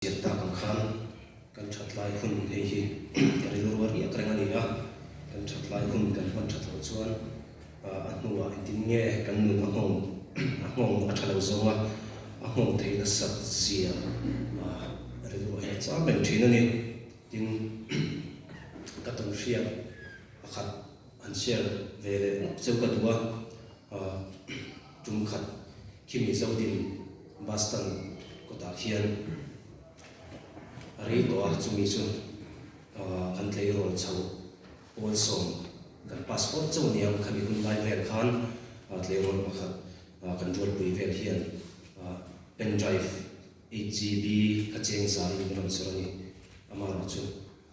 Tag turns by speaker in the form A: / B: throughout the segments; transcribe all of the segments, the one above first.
A: Chian tak ang khan kan that lai hun hei hi ka rilru a riak reng a ni a, kan that lai hun kan hman that loh chuan a hnuah engtin nge kan nun a nghawng a nghawng a tha lo zawng a, a nghawng theih nasat zia rilru ah hian a chang reng thin a ni. Tin, ka tawn hriat pakhat han share ve leh ngawt cheu ka duh a, tum khat khimi Zodin bus stand kawtah khian a rei tawh a, chumi chu kan tleirawl chho pawl sawm kan passport chauh aniang khami hun lai vel khan tleirawl pakhat kan rualpui vel hian pen drive 8GB kha cheng zaiin min rawn zawrh a ni. Amaherawhchu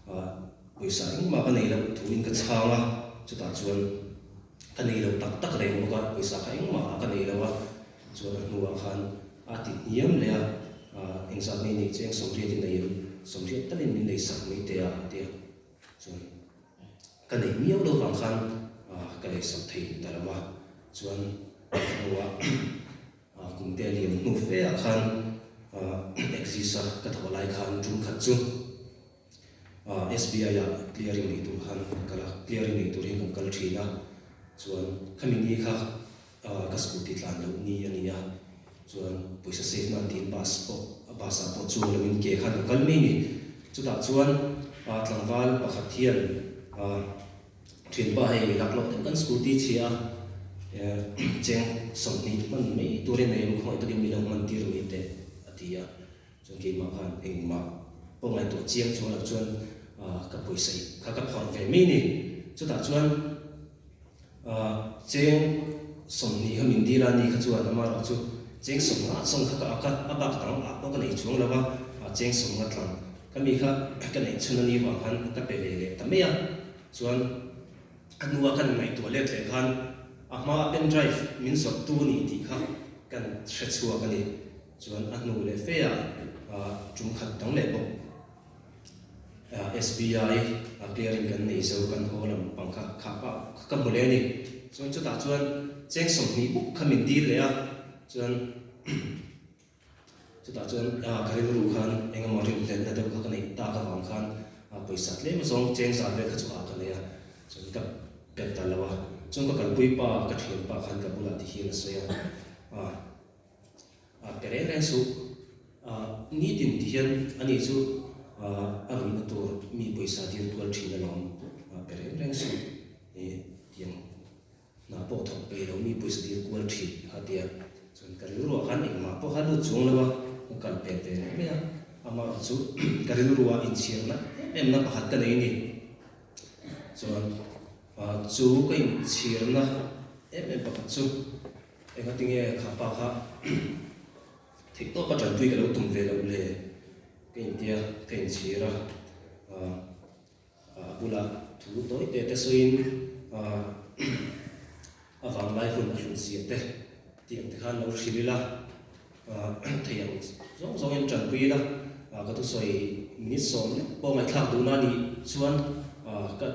A: pawisa engmah ka nei loh thuin ka chhang a, chutah chuan ka nei lo tak tak reng bawk a, pawisa kha engmah ah ka nei lo a, chuan a hnuah khan a ti hniam leh a, engzat nge nih cheng 80 i nei em, 80 talin min nei sak mai teh a a ti a, chuan ka neih miau lo vang khan ka lei sak thei ta lo a, chuan a hnuah. Kum te liam hnu fe ah khan Axis a ka thawh lai khan tum khat chu SBI ah clearing nei tur khan kan kal a, clearing nei tur hian kan kal thin a, chuan khami ni kha ka scooty tlan loh ni a ni a, chuan pawisa save nan tiin bus pawh bus ah pawh chuang loin ke khan ka kal mai a ni. Chutah chuan tlangval pakhat hian Thianpa hei laklawh deuh kan scooty chhia a, cheng 20 hman mai turin nei em khawngaih takin min lo hman tir mai teh a ti a, chuan keimah khan engmah pawh ngaihtuah chiang chuang loh chuan ka pawisa ip kha ka phawrh ve mai a ni. Chutah chuan cheng 20 kha min dil a ni kha chuan amaherawh chu cheng 50 zawng kha ka ak a, a bak dang ah pawh ka nei chuang lo a, cheng 50 tlang ka mi kha ka neih chhun a ni vang khan ka pe ve leh ta mai a. Chuan a hnua kan ngaihtuah let leh khan a hmaa pen drive min zawrhtu a ni tih kha kan hre chhuak a ni. Chuan a hnu leh fe ah tum khat dang leh bawk SBI clearing kan nei zo kan haw lam pang kha kha pah kha ka hmu leh a ni. Chuan chutah chuan cheng 20 buk kha min dil leh a, chuan Chutah chuan ka rilru khan eng emaw rinhlelhna deuh kha ka neih tak avang khan pawisa tlem zawng cheng zan vel kha chu ah ka nei a, chuan ka pet ta lo a. Chuan ka kalpui pa, ka thian pa khan ka bulah ti hian a sawi a, ah pe reng reng suh, nitin ti hian ani chu a ruihna tur mi pawisa dil kual thin alawm, pe reng reng suh tiang. Hna pawh thawk peih lo mi pawisa dil kual thin kha tia chuan ka rilruah khan engmah pawh kha lut chuang lo a, ka kal pek ve leh mai a, amah chu ka rilruah inchhirna em em na pakhat ka nei a ni. Chuan chu ka inchhirna em em pakhat chu engatinge kha pa kha theihtawpa tanpui ka lo tum ve loh le ka intia ka inchhir a. A bulah thu tawi te te sawiin a vanglai hun a hlut zia te tih ang te khan lo hrilh ila, thei ang zawng zawngin tanpui ila, ka thusawi minute sawm lek pawh ngaihthlak duhna a nih chuan ka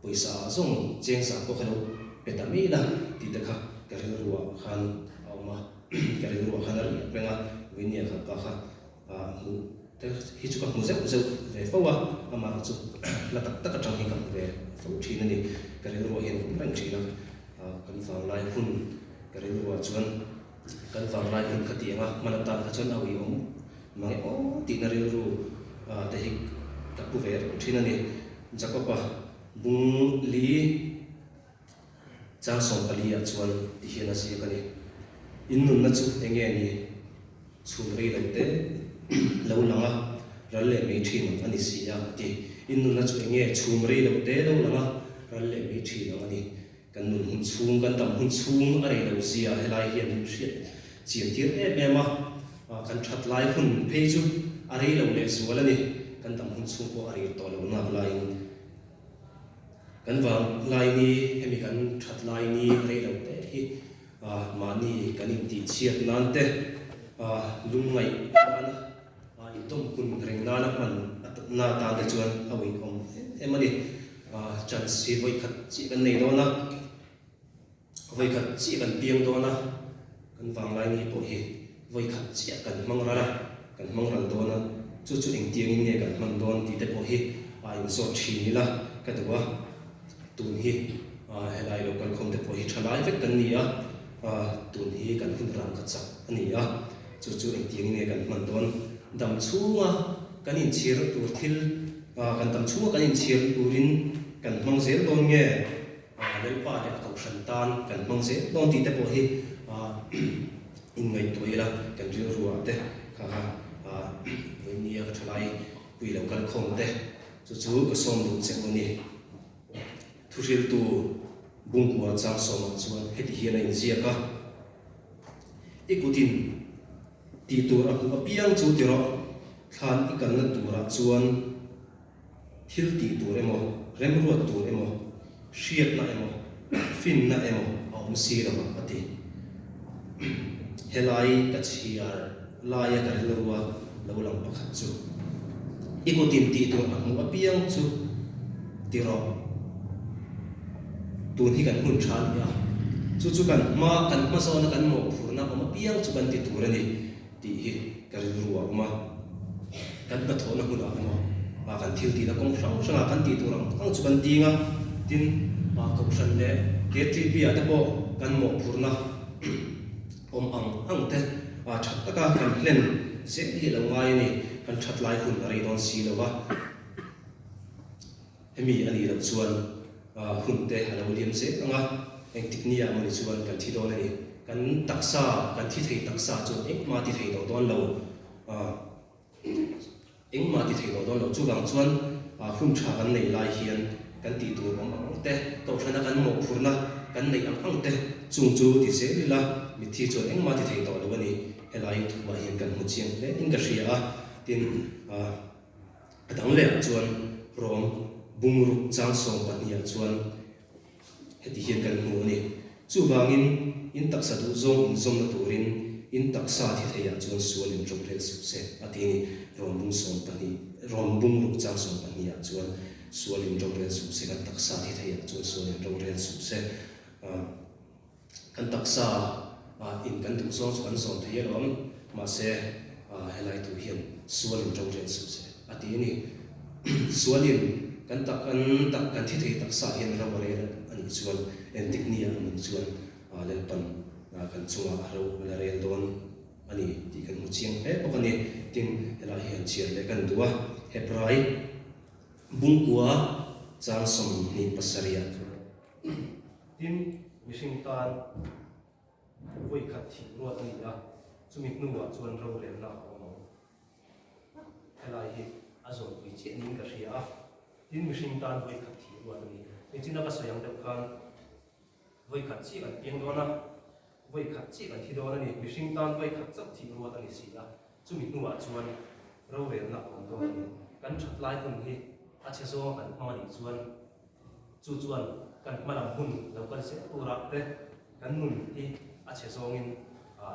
A: pawisa ah zawng cheng zah pawh kha lo pe ta mai ila tih te kha ka rilruah khan a awm a, ka rilruah khan a riak reng a, Winnie-a kha pa kha. Hmuh te hi chu ka hmu zeuh zeuh ve fo a, amah chu hla tak tak atang hi ka hmu ve fo thin a ni. Ka rilruah hian a awm reng thin a, kan vanglai hun ka rilruah chuan kan vanglai hun kha tih ang a, hman atan kha chuan a uiawm mang e aw tihna rilru te hi ka pu ve reng thin a ni. Jacob-a bung li. Chang 14 ah chuan ti hian a ziak a ni. In nunna chu eng nge ni? Chhun rei lo te lo lang a, ral leh mai thin ang a ni si a, a ti. In nunna chu eng nge? Chhum rei lo te lo lang a, ral leh mai thin ang a ni. Kan nun hun chhung, kan dam hun chhung a rei lo zia helai hian min hriat chian tir em em a. Kan that lai hun phei chu a rei lo leh zual a ni. Kan dam hun chhung pawh a rei tawh lo nak laiin. Kan vang lai ni, hemi kan that lai ni rei lo te hi mahni kan intihchhiat nan te, lungngaih nana intawm kun reng nana hman na atan te chuan a uiawm em em a ni. Chance hi vawikhat chiah kan nei dawn a. Vawikhat chiah kan piang dawn a, kan vanglai ni pawh hi vawikhat chiah kan hmang ral a, kan hmang ral dawn a. Chu chu engtiangin nge kan hman dawn tih te pawh hi a inzawt thin ila ka duh a. Tun hi helai lo kalkhawm te pawh hi tha lai vek kan ni a, tun hi kan hun rang ka chak a ni a, chu chu engtiangin nge kan hman dawn? Dam chhunga kan inchhir tur thil, kan dam chhunga kan inchhir turin kan hmang zel dawn nge? Lalpa leh a kohhran tan kan hmang zel dawn tih te pawh hi inngaihtuah ila kan rilru ah te kha kha vawinia ka thalai pui lo kalkhawm te chu chu ka sawm duh che u a ni. Thuhriltu Bungkua chang sawmah chuan heti hian a inziak a, I kutin tih tur a hmuh apiang chu ti rawh, thlan i kalna turah chuan Thil tih tur emaw, remruat tur emaw, hriatna emaw, finna emaw a awm si lo a ti. Helai ka chhiar laia ka rilrua lo lang pakhat chu, I kutin tih tur a hmuh apiang chu ti rawh. Tun hi kan hun tha a ni a, chu chu kan hma, kan hma zawna kan mawhphurhna awm apiang chu kan ti tur a ni. Tih hi ka rilru a awm a, kan hnathawhna hmunah emaw, kan thil tihna kawng hrang hrangah kan tih tur ang ang chu kan ding a, tin Kohhran leh KTP ah te pawh kan mawhphurhna awm ang ang te tha taka kan hlen zel hi a lo ngai a ni, kan that lai hun a rei dawn si lo va. Hemi a nih loh chuan hun te a lo liam zel ang a, engtik ni ah mawni chuan kan thi dawn a ni. Kan taksa, kan thi thei taksa chuan engmah ti thei tawh dawn lo, engmah ti thei tawh dawn lo. Chuvang chuan hun tha kan nei lai hian kan tih tur awm ang ang te, kohhrana kan mawhphurhna kan neih ang ang te chung chu ti zel ila mitthi chuan engmah ti thei tawh lo a ni. Helai thuah hian kan hmu chiang hle in ka hria a, tin. A dang lehah chuan Rom bungruk chang 12 ah chuan heti hian kan hmu a ni. Chuvangin in taksa duh zawng inzawmna turin in taksa thi theiah chuan sual in rorel suh se a ti a ni. Rom bung 12, Rom bungruk chang 12 ah chuan sual in rorel suh se, kan taksa thi theiah chuan sual in rorel suh se. Kan taksa in kan duh zawng chu kan zawm thei alawm, mahse helai tu hian sualin rorel suh se a ti a ni. Sualin kan tak kan tak kan thi thei taksa hian ro a rel a nih chuan entik ni ah min chuan Lalpan kan chungah ro a la rel dawn a ni tih kan hmu chiang hle bawk a ni. Tin, helai hian chhiar leh kan duh a, Hebrai Bungkua chang 27 ah chuan. Tin, mihring tan vawi khat thih ruat a ni a, chumi hnuah chuan rorelna a awm ang. Helai hi a zawnpui chiah niin ka hria a, tin mihring tan vawi khat thih ruat a ni. Nichina ka sawi ang deuh khan vawi khat chiah kan piang dawn a, vawi khat chiah kan thi dawn a ni. Mihring tan vawi khat chauh thih ruat a ni si a, chumi hnuah chuan rorelna a awm dawn a ni. Kan that lai hun hi a chhe zawnga kan hmang a nih chuan, Chu chuan kan hmalam hun lo kal zel turah te kan nun hi a chhe zawngin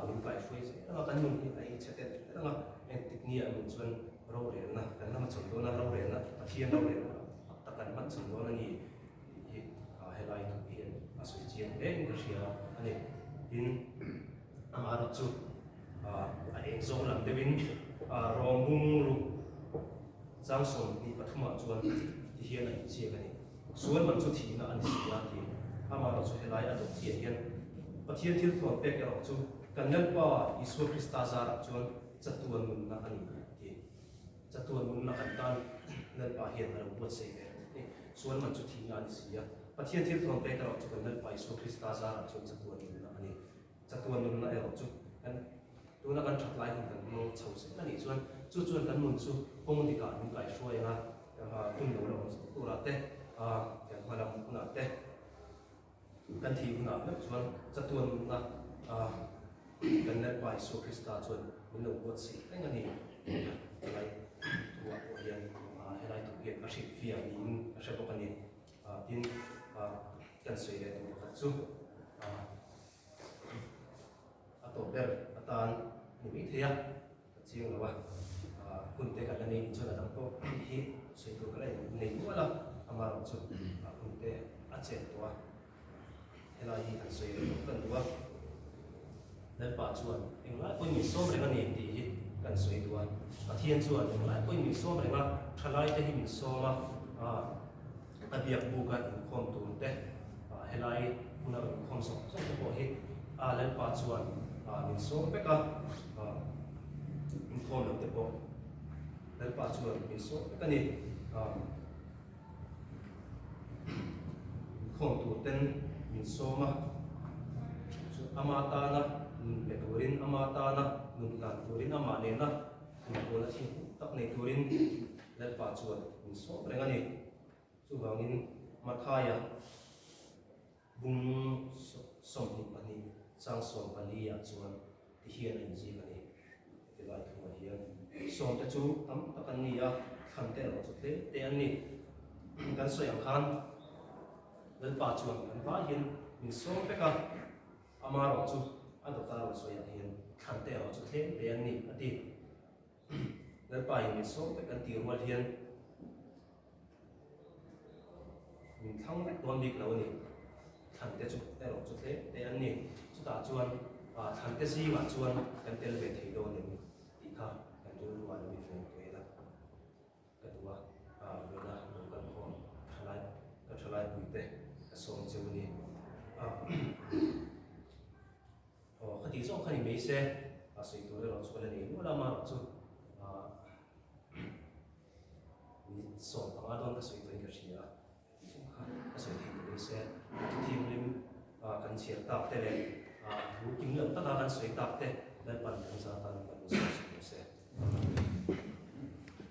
A: min kaihruai zel ang a, kan nun hi a inchhe tel tel ang a, engtik ni ah nun chuan rorelna kan la hmachhawn dawn a, rorelna Pathian rorelna tak tak kan hmachhawn dawn a ni tih hi helai thu hian a sawi chiang hle in ka hria a ni. Tin, amaherawhchu a eng zawng lam deuhin rawng ruk Chang 23 ah chuan ti hian a inziak a ni. Sual man chu thihna a ni si a ti. Amaherawh chu helai a dawt chiah hian Pathian thil thawn pek erawh chu kan Lalpa Isua Krista zarah chuan chatuan nunna a ni a ti. Chatuan nunna kan tan Lalpa hian a lo buatsaih ve a ni. Sual man chu thihna a ni si a, Pathian thil thawn pek erawh chu kan Lalpa Isua Krista zarah chuan chatuan nunna a ni. Chatuan nunna erawh chu kan tuna kan that lai hun kan hmang chho zel a nih chuan chu chuan kan nun chu kawng dikah min kaihruai ang a, hun lo la awm zel turah te, kan hma lam hunah te, kan thih hunah meuh chuan chatuan nunna kan Lalpa Isua Krista chuan min lo buatsaih reng a ni. Helai thuah pawh hian helai thu hian a hrilhfiah niin ka hre bawk a ni. Tin, kan sawi leh tur pakhat chu a tawp ber atan ni mai thei a, ka chiang lo a, hun te kan la nei nih chuan a dang pawh hi sawi tur ka la nei nual a, amaherawh chu hun te a chen tawh a, helai hi kan sawi leh tawh kan duh a, Lalpa chuan englai pawhin min sawm reng a ni tih hi. kan sawi duh a. Pathian chuan englai pawhin min sawm reng a, thalaite hi min sawm a, a biak buka inkhawm tur te, helai hmuna rawn inkhawm zawng zawng te pawh hi a Lalpa chuan min sawm vek a, inkhawm lo te pawh Lalpa chuan min sawm vek a ni. Inkhawm tur ten min sawm a, chu ama tana nun pe turin, ama tana nun hlan turin, amah nena inpawlna thil hlu tak nei turin Lalpa chuan min sawm reng a ni. Chuvangin Mathaia bung 22 chang 14 ah chuan ti hian a inziak a ni. Heti lai thuah hian sawmte chu tam tak an ni a, thlante erawh chu tlem te an ni. Kan sawi ang khan Lalpa chuan kan vai hian min sawm vek a, amarawh chu a dawta rawn sawiah hian thlante erawh chu tlem te an ni a ti. Lalpa in min sawm vek an tih rual hian min thlang vek dawn bik lo a ni. Thlante chu erawh chu tlem te an ni. Chutah chuan thlante zingah chuan kan tel ve thei dawn em tih kha kan rilru ah lo inhmeh tuai ila ka duh a, vawiina lo kal khawm thalai ka thalai puite ka sawm cheu a ni. Aw khati zawng kha ni mai se, a sawi tur erawh chu ka la nei nual a, amaherawh chu mi 15 dawn ka sawi tawhin ka hria a, khati zawng kha ka sawi thei ta mai se, thu thianghlim kan chhiar tak te leh thu kim lo taka kan sawi tak te Lalpan kan za tan kan lo sawi sak rawh se.